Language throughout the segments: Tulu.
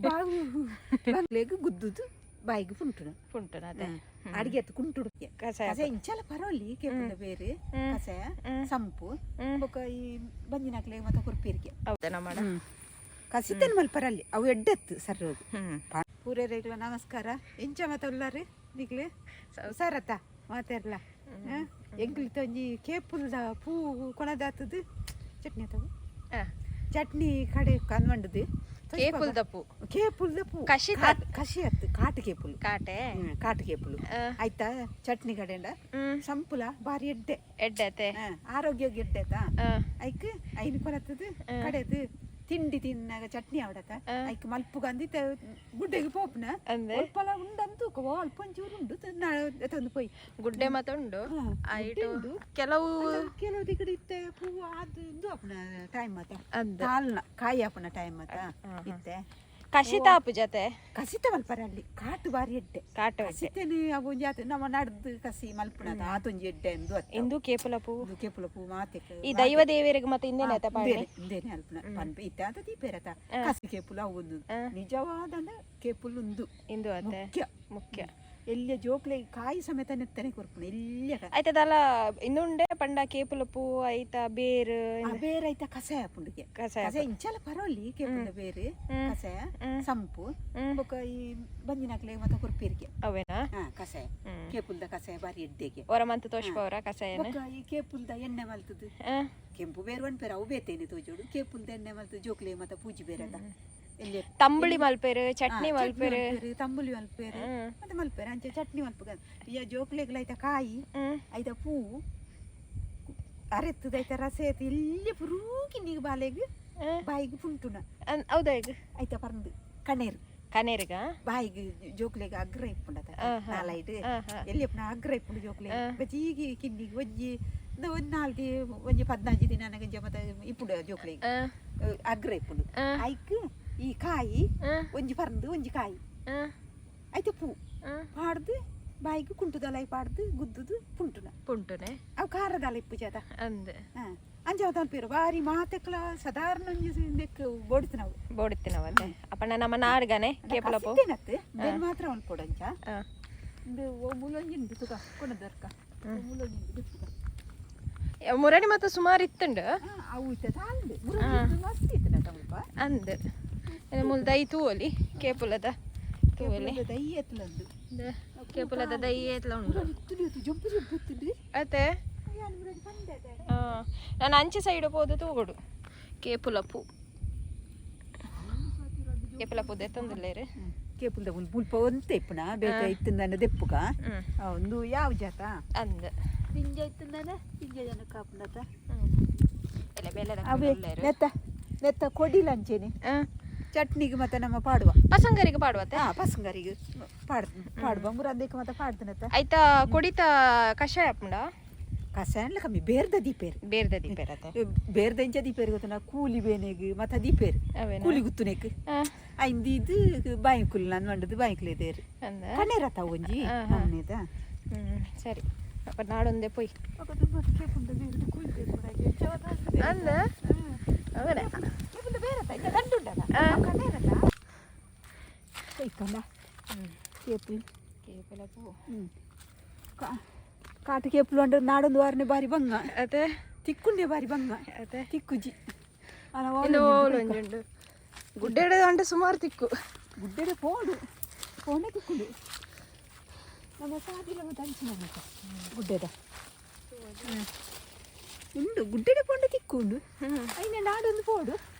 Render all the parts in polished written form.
ಬಾಗ್ಲೆಗ್ ಗುದ್ದುದು ಬಾಯಿಗೆ ಪುಂಟುನು. ಪುಂಟುನ ಅದೇ. ಅಡಿಗೆ ಅತ್ತು ಕುಂಟುಡು. ಕಷಾಯ. ಕಷಾಯ ಇಂಚಲ ಪರವಲ್ಲಿ ಕೇಪುದ ಬೇರೆ ಕಷಾಯ ಸಂಪು ಬೊಕ ಈ ಬಂಜಿನಕ್ಲೆ ಮತ ಕೊರ್ಪೇರಿಗೆ. ಹೌದಾ ನಮ್ಮ? ಕಸಿತನ್ ಮಲ್ಪರಲ್ಲಿ ಅವು ಎಡ್ಡೆತ್ತು ಸರ್ರೋಗು. ಪೂರೇರೆಗ್ಲ ನಮಸ್ಕಾರ. ಎಂಚ ಮತ ಉಲ್ಲಾರು ನಿಕ್ಲೆ? ಸರತ ಮಾತೆರ್ಲ? ಎಂಕ್ಲಿ ಒಂಜಿ ಕೇಪುಲ್ದ ಪೂ ಕೊಣದಾತದು ಚಟ್ನಿ ತಗೋ. ಚಟ್ನಿ ಕಡೆ ಕನ್ವಂಡದು. ಕೇಪುಲ್ದ ಪೂ? ಕೇಪುಲ್ದ ಪೂ. ಕಷಿ. ಕಷಿ ಅತ್ತು, ಕಾಟು ಕೇಪುಲು. ಕಾಟೆ. ಕಾಟು ಕೇಪುಲು. ಆಯ್ತಾ ಚಟ್ನಿ ಕಡೆಂಡ ಸಂಪುಲ ಬಾರಿ ಎಡ್ಡೆ. ಎಡ್ಡೆ ಅತ್ತೆ? ಆರೋಗ್ಯ ಎಡ್ಡೆ ಆತಾ. ಐಕ್ ಐನ್ ಕೊನತ್ತದು ಕಡೆದು ತಿಂಡಿ ತಿನ್ನಾಗ ಚಟ್ನಿ ಆವಡತ. ಐಕ್ ಮಲ್ಪುಗಂದಿ ಗುಡ್ಡೆಗೆ ಪೋಪುನ. ಅಂದೆ. ಅಲ್ಪಲ ಉಂಡಂತು ಅಲ್ಪ ಒಂಚೂರು ಉಂಡು ಎತ್ತೊಂದು ಪೋಯಿ. ಗುಡ್ಡೆ ಮತ ಉಂಡು. ಗುಡ್ಡೆ ಐಟು ಉಂಡು. ಕೆಲವು. ಅಲ್ಲ, ಕೆಲವು ದಿಗಡಿ ಇತ್ತೆ ಪೂವು ಅದು ಇಂದು ಆಪುನ ಟೈಮ್ ಆತ. ಅಂದ್. ಕಾಲ್ನ ಕಾಯಿ ಆಪುನ ಟೈಮ್ ಆತ ಇತ್ತೆ. ಕಷಿ ತಾಪು ಜೊತೆ. ಕಸಿತ ಮಲ್ಪರ ಅಲ್ಲಿ ಕಾಟು ಬಾರಿ ಎಡ್ಡೆ. ಕಾಟು ಎಡ್ಡೆ. ಕಸಿತೇನೆ ಅವು ಒಂಜಿ ಆತು ನಮ್ಮ ನಡ್ದು ಕಸಿ ಮಲ್ಪುನದ ಆತೊಂಜಿ ಎಡ್ಡೆ ಎಂದು ಅತ್ತ. ಇಂದು ಕೇಪುಲ ಪೂ. ಇಂದು ಕೇಪುಲ ಪೂ ಮಾತೆಕ್. ಈ ದೈವ ದೇವರಿಗೆ ಮತ್ತೆ ಇಂದೇನೆ ಆತ ಪಾಡ್ನೆ? ಇಂದೇನೆ ಅಲ್ಪನ ಪನ್ಪೆ ಇತ್ತೆ ಅಂತ ದೀಪೇರತ ಕಸಿ ಕೇಪುಲ ಅವು ಒಂದು ನಿಜವಾದ ಕೇಪುಲ್ ಉಂದು. ಇಂದು ಅತ್ತೆ. ಮುಖ್ಯ. ಮುಖ್ಯ. ಎಲ್ಲಿಯ ಜೋಕ್ಲೆ ಕಾಯಿ ಸಮೇತ ನೆತ್ತನೆ ಕೊರ್ಪುನ ಎಲ್ಲಿಯ. ಆಯ್ತದಲ್ಲ ಇಂದುಂಡೆ ಪಂಡ ಕೇಪುಲ ಪೂ ಐತ ಬೇರ್. ಆ ಬೇರೆ ಐತ ಕಷಾಯ ಪುಂಡಿಗೆ. ಕಷಾಯ. ಕಷಾಯ ಇಂಚಲ ಪರವಲ್ಲಿ ಕೇಪುಲ ಬೇರೆ ಕಷಾಯ ಸಂಪು ಬೊಕ ಈ ಬಂಜಿನಕ್ಲೆ ಮತ ಕೊರ್ಪೇರಿಗೆ. ಅವೇನಾ? ಹಾ, ಕಷಾಯ ಕೇಪುಲ್ದ ಕಷಾಯ ಬಾರಿ ಎಡ್ಡೆಗೆ. ಹೊರಮಂತ ತೋಷ್ಪವರ ಕಷಾಯನ? ಬೊಕ ಈ ಕೇಪುಲ್ದ ಎಣ್ಣೆ ಮಲ್ತದು. ಕೆಂಪು ಬೇರು ಪೇರು ಅವು ಬೇತೇನೆ ತೋಜೋಡು. ಕೇಪುಲ್ದ ಎಣ್ಣೆ ಮಲ್ತದು ಜೋಕ್ಲೆ ಮತ ಪೂಜಿ ಬೇರೆದ ಎಲ್ಲಿ. ತಂಬುಳಿ ಮಲ್ಪೇರು, ಚಟ್ನಿ ಮಲ್ಪೇರು. ಮಲ್ಪೇರು, ತಂಬುಳಿ ಮಲ್ಪೇರು. ಮತ್ತೆ ಮಲ್ಪೇರು ಅಂಚೆ ಚಟ್ನಿ ಮಲ್ಪುಗ. ಈ ಜೋಕ್ಲೆಗ್ಲ ಐತ ಕಾಯಿ ಐತ ಪೂ ಅರೆತ್ತದ ಐತ ರಸ ಐತ ಎಲ್ಲಿ ಪುರೂಕಿ ನೀಗ್ ಬಾಲೆಗ್ ಬಾಯಿಗೆ ಪುಂಟುನ. ಹೌದಾ ಈಗ? ಐತ ಪರಂದು ಕಣೇರು. ಕನೇರಿಗ. ಬಾಯಿಗೆ ಜೋಕ್ಲೆಗ್ ಅಗ್ರ ಇಪ್ಪುಂಡತ ನಾಲೈಡ್. ಎಲ್ಲಿ ಇಪ್ಪುನ ಅಗ್ರ ಇಪ್ಪುಂಡು ಜೋಕ್ಲೆಗ್ ಬಜೀಗಿ ಕಿನ್ನಿಗ್ ಒಂಜಿ ಇಂದು ಒಂಜಿ ನಾಲ್ದಿ ಒಂಜಿ 15 ದಿನ ನನಗಂಜ ಮತ್ತೆ ಇಪ್ಪುಂಡು ಜೋಕ್ಲೆಗ್ ಅಗ್ರ ಇಪ್ಪುಂಡು. ಐಕ್ ಈ ಕಾಯಿ ಒಂಜಿ ಪರಂದು ಒಂಜಿ ಕಾಯಿ ಐತ ಪೂ ಪಾಡ್ದು ಬಾಯಿಗೆ ಕುಂಟುದಲೈ ಪಾಡ್ದು ಗುದ್ದುದು ಪುಂಟುನ. ಪುಂಟುನೆ. ಅವು ಖಾರದಲ್ಲ ಇಪ್ಪು ಜಾತ. ಅಂದ್. ಅಂಚ ಪೇರು ಬಾರಿ ಮಾತೆಕ್ಲ ಸಾಧಾರಣ ಒಂಜಿ ಇಂದೆಕ್ ಬೋಡಿತು ನಾವು. ಬೋಡಿತ್ತಿನವತ್ತೆ ಅಪ್ಪಣ್ಣ ನಮ್ಮ ನಾಡ್ಗನೆ ಕೇಪುಲ ಪೂ. ಕಸಿತೇನತ್ತು ಬೆನ್ ಮಾತ್ರ ಮಲ್ಪೊಡು ಅಂಚ. ಇಂದು ಓ ಮೂಲೊಂಜಿ ಉಂಡು ತುಕ ಕೊನದರ್ಕ ಮೂಲೊಂಜಿ ಉಂಡು ಬಿತ್ತುಕ. ಮುರಣಿ ಮತ್ತೆ ಸುಮಾರು ಇತ್ತುಂಡು. ಅವು ಇತ್ತೆ ತಾಂಡು ಮುರಳಿ ಮಸ್ತ್ ಇತ್ತು ತಮಲ್ಪ. ಅಂದ್, ಮುಲ್ ದೈ ತೂವೊಲಿ, ಕೇಪುಲದ ತೂವೊಲಿ. ದೈ ಎತ್ತಲಂದು. ಕೇಪುಲದ ದೈ ಏತ್ಲ ಉಂಡು. ಮುರಳಿ ಇತ್ತು, ಜಂಪು ಜಂಪು ಇತ್ತುಂಡು. ಅತ್ತೆ. ಯಾನ್ ಮುರಳಿ ಪಂಡೆ. ನಾನು ಅಂಚೆ ಸೈಡ್ ಪೋದು ತೂಗೊಡು ಕೇಪುಲ ಪೂ. ಕೇಪುಲ ಪೂ ದೆತ್ತೊಂದುಲ್ಲೇರು. ಕೇಪುಲ್ದ ಮುಲ್ ಮುಲ್ಪ ಒಂತೆ ಇಪ್ಪುನ ಬೇತೆ ಇತ್ತಿಂದಾನೆ ದೆಪ್ಪುಗ. ಒಂದು ಯಾವ ಜಾತ. ಅಂದ್. ದಿಂಜ ಇತ್ತಿಂದಾನೆ ದಿಂಜ ಜನ ಕಾಪುಂಡತ. ಎಲ್ಲ ಬೇಲೆ. ಅವೇ ನೆತ್ತ ನೆತ್ತ ಕೊಡಿಲ ಅಂಚೆನೆ ಚಟ್ನಿಗೆ ಮತ್ತೆ ನಮ್ಮ ಪಾಡುವ. ಪಸಂಗರಿಗೆ ಪಾಡುವತ್ತೆ? ಹಾ, ಪಸಂಗರಿಗೆ ಪಾಡ್ ಪಾಡುವ ಮುರಂದೇಕ ಮತ್ತೆ ಪಾಡ್ದನತ್ತ. ಆಯ್ತಾ ಕೊಡಿತ ಕಷಾಯ ಅಪ್ಪುಂಡ? ಕಷಾಯ ಕಮ್ಮಿ, ಬೇರ್ದ ದೀಪೇರು. ಬೇರ್ದ ದೀಪೇರತ್ತೆ? ಬೇರ್ದ ಇಂಚ ದೀಪೇರು ಗೊತ್ತನ, ಕೂಲಿ ಬೇನೆಗ್ ಮತ್ತೆ ದೀಪೇರು. ಅವೇನಾ? ಕೂಲಿ ಗುತ್ತುನೆಕ್ ಐಂದಿ ಇದು ಬಾಯಿಕುಲ್ ನಾನು ಮಂಡದು ಬಾಯಿಕುಲು ಇದೇರು. ಅಂದ. ಕಣ್ಣೇರತ್ತ ಒಂಜಿ ನಮ್ಮನೇದ. ಸರಿ ಅಪ್ಪ, ನಾಡೊಂದೇ ಪೊಯ್. ಅಂದ ಅವನೇ. ಕೇಪುಲ್. ಕೇಪುಲ ಪೂ. ಕಾಟು ಕೇಪುಲು ಅಂದ್ರೆ ನಾಡೊಂದು ವಾರನೆ ಬಾರಿ ಬಂಗ. ಅದೇ. ತಿಕ್ಕುಂಡೆ ಬಾರಿ ಬಂಗ. ಅದೇ. ತಿಕ್ಕುಜಿ. ಇಂದು ಓಲೊಂಜುಂಡು ಗುಡ್ಡೆಡೆ ಅಂಡ ಸುಮಾರು ತಿಕ್ಕು. ಗುಡ್ಡೆಡೆ ಪೋಡು ಪೋಣೆ ತಿಕ್ಕುಂಡು. ನಮ್ಮ ಸಾದಿಲ ಮತ್ತೆ ಅಂಚಿನ ಮತ್ತೆ ಗುಡ್ಡೆದ ಉಂಡು. ಗುಡ್ಡೆಡೆ ಪೋಂಡ ತಿಕ್ಕುಂಡು. ಐನೆ ನಾಡೊಂದು ಪೋಡು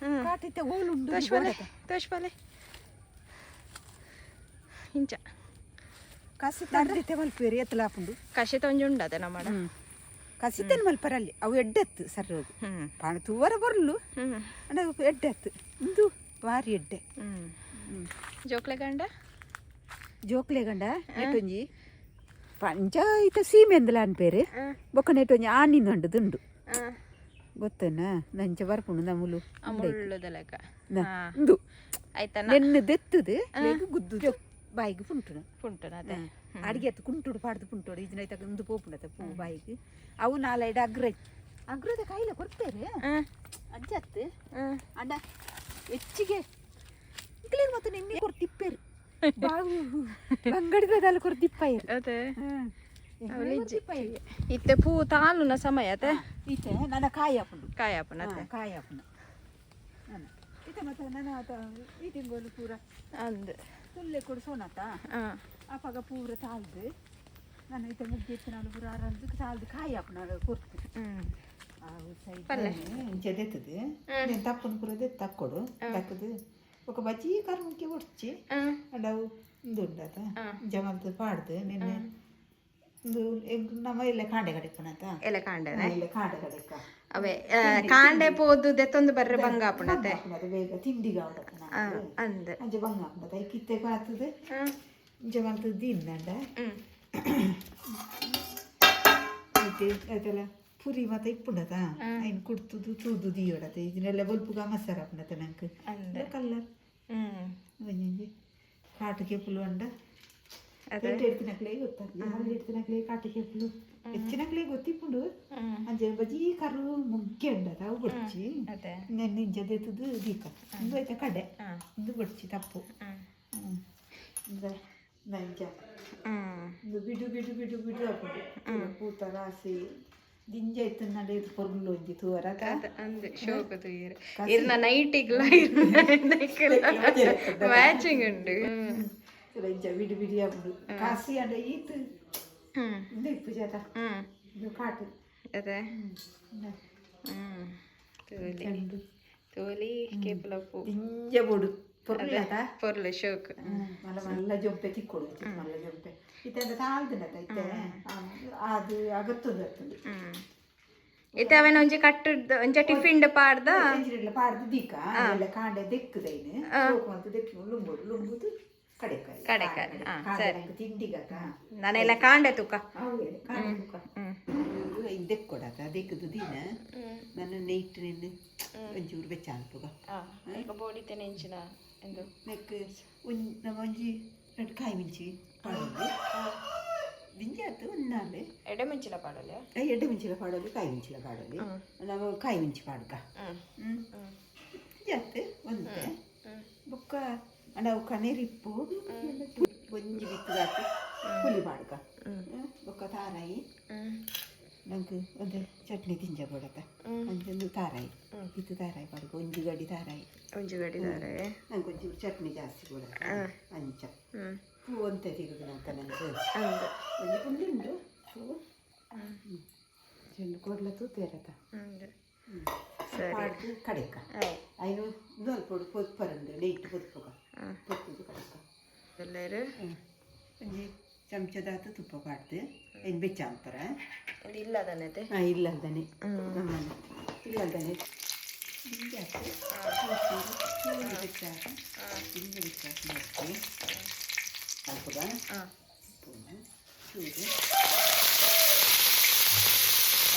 ಕಾಟಿತ್ತೆ ಓಲುಂಡು. ತೋಷ್ಪಲೆ ತೋಷ್ಪಲೆ ಇಂಚ. ಕಸಿ ತರ್ದಿತ್ತೆ ಮಲ್ಪೇರು ಎತ್ತಲಾಪುಂಡು. ಕಷಿತ ಒಂಜಿ ಉಂಡು ಅದೇ ನಮ್ಮ. ಕಸಿತನ್ ಮಲ್ಪರಲ್ಲಿ ಅವು ಎಡ್ಡೆತ್ತು ಸರ್ರೋಗು. ಪಾಣ ತೂವರ ಬರ್ಲು ಅಂಡ ಎಡ್ಡೆತ್ತು ಇಂದು ಬಾರಿ ಎಡ್ಡೆ. ಜೋಕ್ಲೆ ಗಂಡ. ಜೋಕ್ಲೆ ಗಂಡ ನೆಟ್ಟೊಂಜಿ ಪಂಚ ಇತ್ತ ಸೀಮೆಂದಲ ಅನ್ಪೇರು. ಬೊಕ್ಕ ನೆಟ್ಟೊಂಜಿ ಆನಿಂದ ಉಂಡು ಗೊತ್ತನ ನಂಚ ಬರ್ಪುಂಡು ನಮುಲು. ಮುಳ್ಳುದ ಲೆಕ್ಕ. ಇಂದು. ಆಯ್ತಾ. ನೆನ್ನೆ ದೆತ್ತದು ಗುದ್ದು ಬಾಯಿಗೆ ಪುಂಟುನ. ಪುಂಟುನ ಅದೇ. ಅಡಿಗೆ ಅತ್ತು ಕುಂಟುಡು ಪಾಡ್ದು ಪುಂಟೋಡು ಇಜ್ಜಿನ ಐತ ಇಂದು ಪೋಪುಂಡತ ಪೂ ಬಾಯಿಗೆ. ಅವು ನಾಲೈಡ್ ಅಗ್ರ ಅಗ್ರದ ಕಾಯಿಲೆ ಕೊರ್ಪೇರು. ಅಂಚತ್ತು ಅಂಡ ಹೆಚ್ಚಿಗೆ ಇಕ್ಲೇಗ್ ಮತ್ತೆ ನಿನ್ನೆ ಕೊರ್ತಿಪ್ಪೇರು ಬಂಗಡಿದ ಕೊರ್ತಿಪ್ಪಾಯರು. ಅದೇ, ಇತ್ತೆ ಪೂ ತಾಲುನ ಸಮಯ ಅತೆ. ಇತ್ತೆ ನನ್ನ ಕಾಯಿ ಹಾಪುಂಡು. ಕಾಯಿ ಹಾಪುಂಡು ಅತೆ. ಕಾಯಿ ಹಾಪುಂಡು ಇತ್ತೆ. ಮತ್ತೆ ನನ್ನ ಈ ತಿಂಗಳು ಪೂರ ಅಂದ್. ತುಲ್ಲೆ ಕೊಡು ಸೋನತ. ಅಪಗ ಪೂರ ತಾಲ್ದು ನಾನು ಇತ್ತೆ ಮುಗ್ಗಿ ನಾನು ಪೂರ ಅರಂದು ತಾಲ್ದು ಕಾಯಿ ಹಾಪುನ ಕೊರ್ತು. ಪಲ್ಲೆ. ಇಂಚ ದೆತ್ತದು ತಪ್ಪುನ ಪೂರ ದೆತ್ತು ತಕ್ಕೊಡು ತಕ್ಕದು ఒక ಬಜ್ಜಿ ಕರ್ಮಕ್ಕೆ ಒಡ್ಚಿ. ಅಂಡ ಅವು ಉಂದು ಉಂಡತ ಇಂಚ ಮಲ್ತ್ ಪಾಡ್ದು ನಿನ್ನೆ ಉಂದು ನಮ್ಮ ಇಲ್ಲ ಕಾಂಡೆ ಕಡೆಪುನತ. ಎಲೆ ಕಾಂಡೆ. ಇಲ್ಲ ಕಾಂಡೆ ಕಡೆಕ. ಅವೇ ಕಾಂಡೆ ಪೋದು ದೆತ್ತೊಂದು ಬರ್ರೆ ಬಂಗ ಆಪುಂಡತೆ. ಅದು ಬೇಗ ತಿಂಡಿಗೆ ಆವಡತ್ತ. ಅಂದ್. ಅಂಚ ಬಂಗ ಆಪುಂಡತ ಕಿತ್ತೆ ಕಾತದು ಇಂಚ ಮಲ್ತ್ ದಿನ್ನಂಡ. ಐತೆ ಐತೆಲ್ಲ ಪುರಿ ಮತ್ತೆ ಇಪ್ಪುಂಡತ ಐನ್ ಕುಡ್ತುದು ತೂದು ದೀಯೊಡತೆ ಇದನ್ನೆಲ್ಲ ಬೊಲ್ಪುಗ ಮಸಾರ ಆಪುಂಡತ ನಂಗೆ ಕಲ್ಲರ್. ಒಂಜೊಂಜಿ ಕಾಟು ಕೆಪುಲು ಅಂಡ ಎಡ್ಡೆ ಎಡ್ತಿನಕ್ಲೆ ಗೊತ್ತಾಗ್ತದೆ, ಅಲ್ಲಿ ಎಡ್ತಿನಕ್ಲೆ ಕಾಟು ಕೆಪುಲು ಹೆಚ್ಚಿನಕ್ಲೆ ಗೊತ್ತಿಪ್ಪುಂಡು. ಅಂಚೆ ಬಜಿ ಕರು ಮುಗ್ಗೆ ಉಂಡತ ಅವು ಬೊಡ್ಚಿ. ಅದೇ. ನೆನ್ನೆ ಇಂಚ ದೆತ್ತುದು ದೀಕ ಇಂದು ಐತೆ ಕಡೆ ಇಂದು ಬೊಡ್ಚಿ ತಪ್ಪು ಇಂದ ಇಂಚ ಇಂದು ಬಿಡು ಬಿಡು ಬಿಡು ಬಿಡು ಆಪುಂಡು ಪೂತ ರಾಸಿ ದಿಂಜ ಇತ್ತುಂಡ ಪೊರ್ಲು ಒಂಜಿ ತೂವರ. ಅಂದ್, ಶೋಕು ತೂಯೆರೆ ಇರ್ನ ನೈಟಿಗ್ಲ ಮ್ಯಾಚಿಂಗ್ ಉಂಡು. ಇಂಚ ಬಿಡಿ ಬಿಡಿ ಆಪುಂಡು ಕಾಸಿ ಅಂಡ ಈತ್ ಇಂದು ಇಪ್ಪು ಜಾತ ಇದು ಕಾಟು. ಅದೇ, ತೋಲಿ ತೋಲಿ ಕೇಪುಲ ಪೂ. ದಿಂಜ ಬೋಡು ಪೊರ್ಲು. ಪೊರ್ಲು ಶೋಕು. ಮಲ್ಲ ಮಲ್ಲ ಜೊಂಪೆ ತಿಕ್ಕೊಡು ಮಲ್ಲ ಜೊಂಪೆ ಇತ್ತೆ ತಾಳ್ದಿನತ ಇತ್ತೆ ಅದು ಅಗತ್ತೊಂದು ಅತ್ತುಂಡು. ಇತ್ತೆ ಅವೇನ ಒಂಜಿ ಕಟ್ಟು ಒಂಜಿ ಟಿಫಿನ್ ಪಾಡ್ದ. ಪಾಡ್ದು ದೀಕ ಎಲ್ಲ ಕಾಂಡೆ ದೆಕ್ಕುದೈನು ಸೋಕು ದೆಕ್ಕು ಲುಂಬುಡು ಲುಂಬುದು ಕಡೆಕಾಯಿ. ಕಡೆಕಾಯಿ, ಸರಿ. ತಿಂಡಿಗತ. ನಾನೆಲ್ಲ ಕಾಂಡೆ ತೂಕ. ಕಾಂಡೆ ತೂಕ ದೆಕ್ಕೊಡತ ದೆಕ್ಕುದು ದಿನ ನನ್ನ ನೈಟ್ ನಿನ್ನ ಒಂಚೂರು ಬೆಚ್ಚ ಅನ್ಪುಗ. ಬೋಡಿತೇನೆ ಎಂಚಿನ ಎಂದು. ನೆಕ್ ಒಂಜಿ ನಮ್ಮ ಒಂಜಿ ರಡ್ಡ್ ಕಾಯಿ ಮಿಂಚಿ ಪಾಡೊಂದು ದಿಂಜ ಆತು ಒಂದಾಲೆ. ಎಡೆ ಮಿಂಚಿನ ಪಾಡೋಲಿ. ಎಡ್ಡೆ ಮಿಂಚಿಲ ಪಾಡೋಲಿ, ಕಾಯಿ ಮಿಂಚಿಲ ಪಾಡೋಲಿ. ನಾವು ಕಾಯಿ ಮಿಂಚಿ ಪಾಡ್ಕ ಜಾತ್ ಒಂತೆ ಬೊಕ್ಕ ಅಂಡ ಅವು ಕನೆರಿಪ್ಪು ಒಂಜಿ ಬಿತ್ತುದಾತು ಪುಲಿ ಪಾಡ್ಕ ಬೊಕ್ಕ ತಾರಾಯಿ ನಂಗೆ ಒಂದು ಚಟ್ನಿ ತಿಂಜ ಬೋಡತ ಒಂಜೊಂದು ತಾರಾಯಿ ಇತ್ತು ತಾರಾಯಿ ಪಾಡ್ಕ ಒಂಜಿ ಗಡಿ ತಾರಾಯಿ. ಒಂಜಿ ಗಡಿ ತಾರಾಯಿ. ನಂಗೆ ಒಂಚೂರು ಚಟ್ನಿ ಜಾಸ್ತಿ ಬೋಡತ ಅಂಚ ಪೂ ಒಂತೆ ತಿರುಗು ನಂಗೆ ನಂಗೆ ಒಂಜಿ ಪುಂಡಿ ಉಂಡು ಪೂ ಚೆಂಡು ಕೊಡ್ಲ ತೂತೇರತ. ಸರಿ. ಪಾಡ್ದು ಕಡೆಕ ಐನು ಅಲ್ಪೊಡು ಪೊತ್ಪರಂದು ನೈಟ್ ಪೊತ್ಪುಗ ಪೊತ್ತುದು ಕಡೆಕ. ಎಲ್ಲರೂ. ಒಂಜಿ ಚಮಚದಾತು ತುಪ್ಪ ಪಾಡ್ದು ಐನ್ ಬೆಚ್ಚ ಅಂಪರ. ಇಲ್ಲ ಅದನ್ನತೆ. ಹಾಂ, ಇಲ್ಲ ಅಲ್ದಾನೆ ಇಲ್ಲ ಅಲ್ದಾನೆ ಚೂರು ಬೆಚ್ಚ ಹಿಂಗೆ ಬೆಚ್ಚ ಹಾಕಿ ಅಲ್ಪುಗ ಚೂರು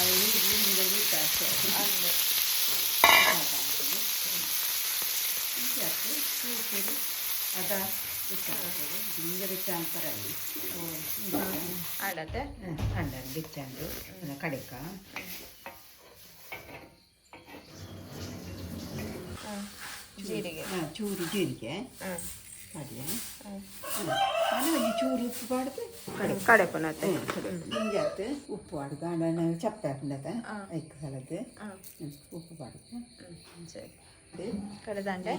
ಅದು ನೀರು ನೀರು ಅಷ್ಟೇ. ಚೂರು ಚೂರು ಅದ ಬೆಚ್ಚ ಹಾಕೋದು ಹಿಂಗೆ ಬೆಚ್ಚ ಅಂಪರಲ್ಲಿ. ಆಡತ್ತೆ. ಅಂಡ ಬೆಚ್ಚಂಡು ಕಡೆಕ. ಜೀರಿಗೆ. ಹಾಂ, ಚೂರು ಜೀರಿಗೆ ಪಾಡ್ಲೆ. ನಾನು ಒಂಜಿ ಚೂರು ಉಪ್ಪು ಪಾಡ್ದು ಕಡೆ. ಕಡೆಪುನತೆ. ಹಿಂಜಾತ್ ಉಪ್ಪು ಪಾಡ್ದು ಅಂಡ ಚಪ್ಪೆ ಹಾಕೊಂಡತ ಐಕ್ ಸಲದ್ದು ಉಪ್ಪು ಪಾಡ್ದು. ಸರಿ, ಕಡೆದಂಡೆ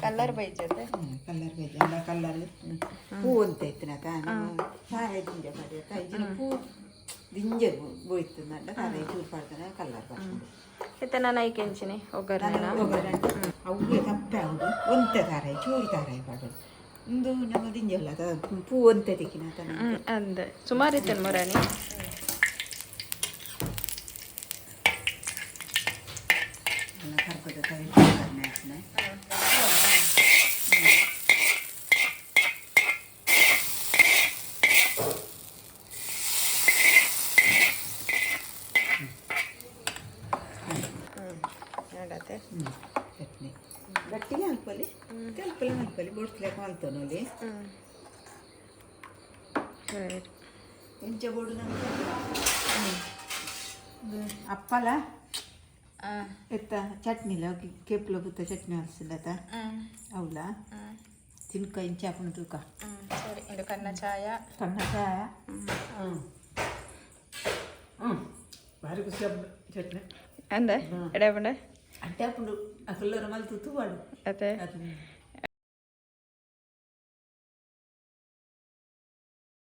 ಕಲ್ಲರ್ ಬೈಜತೆ. ಕಲ್ಲರ್ ಬೈಜ ಅಂಡ ಕಲ್ಲರ್ ಪೂ ಅಂತ ಇತ್ತಿನತ ತಾರಾಯಿ ದಿಂಜ ಪಾಡಿ ಇಜ್ಜಿನ ಪೂ ದಿಂಜ ಬೋಯ್ತು ನಂಡ ತಾರಾಯಿ ಚೂರು ಪಾಡ್ತಾನೆ ಕಲ್ಲರ್ ಪಾಡ್ಕೊಂಡು. ಇತ್ತೆ ನಾನು ಐಕೆ ಎಂಚಿನಿ ಒಗ್ಗರಣೆ. ಒಗ್ಗರಣೆ ಅವುಗೆ ತಪ್ಪೆ ಆಗುದು ಒಂತೆ ತಾರಾಯಿ ಚೂರು ತಾರಾಯಿ ಪಾಡೋದು ಇಂದು ನಮ್ಮ ದಿಂಜಲ್ಲ ಪೂ ಒಂತೆ ತಿಕ್ಕಿನ. ಅಂದ ಸುಮಾರು ಇತ್ತೇನು ಮೊರಾನಿ. ಎಲ್ಲ ಕರ್ಪದ ತವಿ ಒಗ್ಗರಣೆ ಹಾಕಿನ. ನೋಡತ್ತೆ. ಚಟ್ನಿ ಗಟ್ಟಿಗೆ ಹಾಕ್ಬಲ್ಲಿ ತೆಲ್ಪಲೆ ಮಲ್ಪಲಿ ಬೊಡ್ಸ್ಲಿಕ್ಕೆ ಮಲ್ತೊನೊಲಿ. ಸರಿ. ಎಂಚ ಬೋಡು ನಮ್ಗೆ ಅಪ್ಪಲ. ಎತ್ತ ಚಟ್ನಿಲ ಕೇಪುಲ ಪುತ್ತ ಚಟ್ನಿ ಮಲ್ಸಿಲ್ಲತ ಅವಲ ತಿನ್ಕ ಇಂಚ ಆಪುಂಡು ತೂಕ. ಸರಿ, ಇಂದು ಕನ್ನ ಚಾಯ. ಸಣ್ಣ ಚಾಯ. ಹ್ಞೂ ಹ್ಞೂ, ಭಾರಿ ಖುಷಿ ಆಪುಂಡು ಚಟ್ನಿ. ಅಂದ ಎಡೆ ಆಪುಂಡ. ಅಡ್ಡೆ ಆಪುಂಡು, ಅಕುಲ್ಲರ ಮಲ್ತು ತೂವಾಡು. ಅತ್ತೆ. ಅದು.